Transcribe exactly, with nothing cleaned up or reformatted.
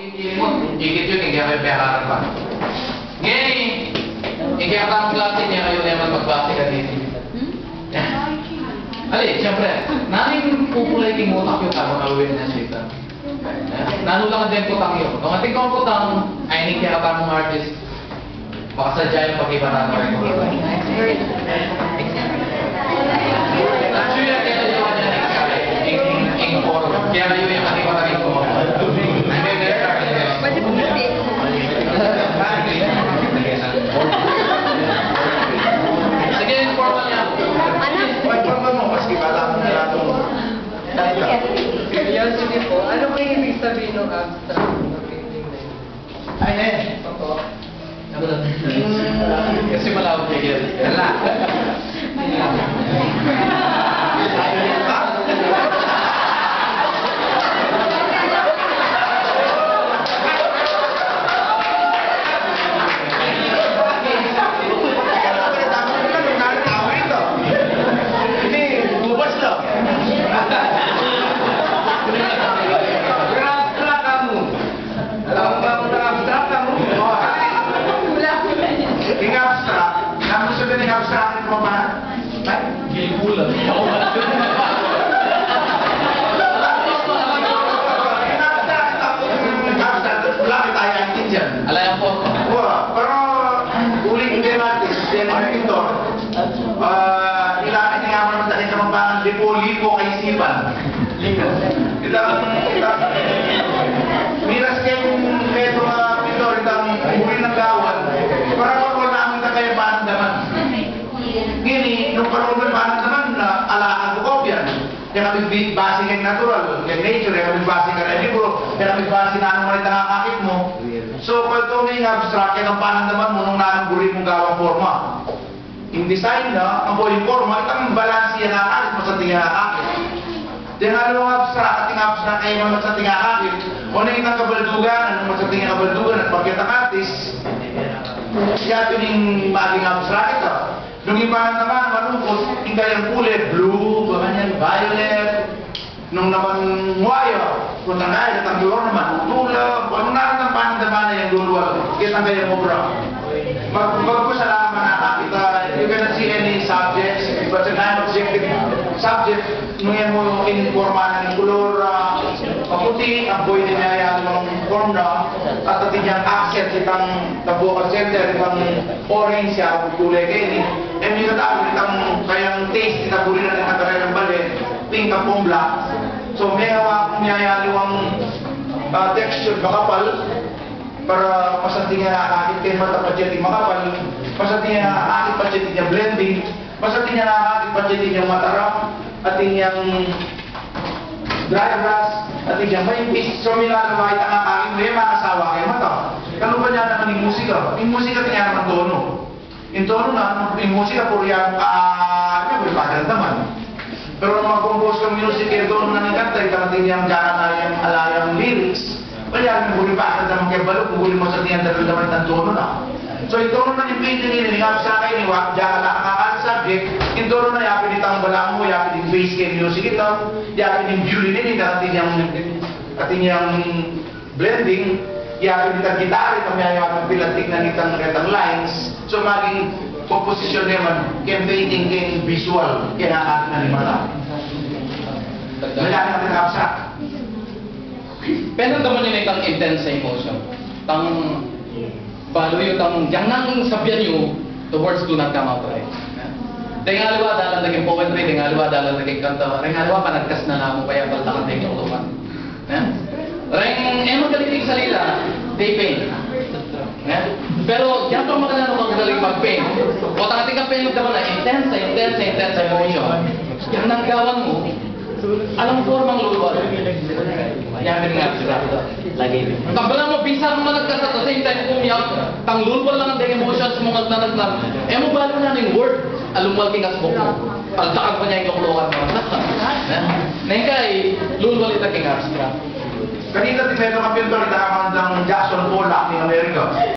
Ikit yu, ing kekayu pekaran pa. Ngeni, ing kekatamung klase, ngeni kayu naman magbase kaniti. Ali, siyempre, nanu ing pupulay king utak yu kabang awewe na sita? Nanu lang deng kutang yu? Kung atin kang kutang, ay ning kekatamung artist, baka sadya yung pag-iba na rin. Actually, kaya yung kanya rin kaya, ing, ing, ing forum. Kaya yung yung kanya rin forum. Sige, yung forum niya. Anak. May forum mo, maski bata mo na lang. Yan, sige po. Ano po yung ibig sabihin ng abstract na painting na yun? Ay, eh. Opo. Kasi malawak ya yan. Wala. Ini, ubas na. Abstract kamu. Alam mo ba kung abstract kamu? Ing abstract, ang gusto din ing abstract mo ba? Ay, gilgulan. Ing abstract, ing abstract, wala tayo ang Indian. Ala yan po. Wa, pero uling din natin, yan ang pintor. Ah, kailangan niya naman tayo ng Kapampangan, lipo-lipo kaisipan. Itang, itang, miras keng medyo mga pintor, itang uri ng gawan. Para pag wala namin kakayapan naman. Ngeni, nung panahon naman na ala kang kopya, ya kami bi-, base keng natural, keng nature, ya kami base keng libro, ya kami base na nung manita nga akakit mu. So, pag tuming abstract, ya kang panandaman mu nung nanung buri mung gawang porma. Ing design na, ampo ing porma, itang balanse ya nga akakit, masanting ya nga akakit. Deng aliwang abstract, ating abstract kaya masanting ya nga akakit. O nung itang kabaldugan, nung masanting ya kabaldugan, at pagkatang artist, ya pin ing maging abstract ita. Nung iba na naman, malungkot, ing kayang kule, blue, ganyan, violet. Nung naman waya, kung tangay, itang color naman, pula, kung ano na rin ang panandaman na yung lulwal, kitang kayang obra. Mag-, magkusalaman na kita, you cannot see any subjects, but a non-objective subject, nung yan mo informa ng color, ah, maputi, ang boy din niya yan, mga form na, at atin niyang accent, itang tabuan center, itang orange ya, kulay keni. E, mi katapos itang kayang taste, itang buri na itang kayang bale, pink at pong black. So, may hawak kung miyayaliwang, ah, texture, makapal, para masanting ya akakit keng mata, pati makapal, masanting ya akakit, pati niya blending, masanting ya akakit, pati niya matarap, atin yang dry brush, atin yang maipis. So, minalawa itang akakit, may makasawa keng mata. Kalupa niya naman ing musika. Ing musika, atin ya naman tono. Ing tono na, ing musika puriyang, ah, nya, buri pakiramdaman. Pero nung mag-compose kang music, ing tono na ning kanta, itang atin yang diyakan na yang alayang lyrics, wala yang buri pakiramdaman keng baluk, buri masanting ya daramdaman itang tono na. So, ing tono na ning painting ini, ing abstract ini, wa, diyakan na kang subject, ing tono na yapin itang balak mu, yapin ing bass keng music ita, yapin ing violin ini, itang atin yang, atin yang blending, ya, itang gitara, itang miyayapin pilantik na nitang, nitang lines. So, maging komposisyon naman, keng painting, keng visual, keng akakit na ning mata. Wala na rin abstract. Pero naman yun itang intense emotion. Tang balu yu tang, yang nang sabian yu, the words do not come out right. Deng aliwa, dalan da keng poetry, deng aliwa, dalan da keng kanta, deng aliwa, panagkas na namu kaya baltakan deng kauluman. Eh? Reng, e, magaling salita, they paint. Eh? Pero, yang pang makananu kang magaling mag-paint, o tangating kang paint, naman na intense, intense, intense emotion. Yang nang gawan mu, alang formang lulwal. Yan din nga, abstract. Lagi. Pag wala mu, bisa kang managkas at the same time, kung yang, tang lulwal lang ang emotions mu, nagna-, nagna-, e mu balu na ning word, alungwal king asbuk mu. Paltakan pa niya ing loklokan mu. Eh? Neng kai, lulwal ita king abstract. Kanita, di meto kang pintor, ita kang Jackson Pollock ning Amerika.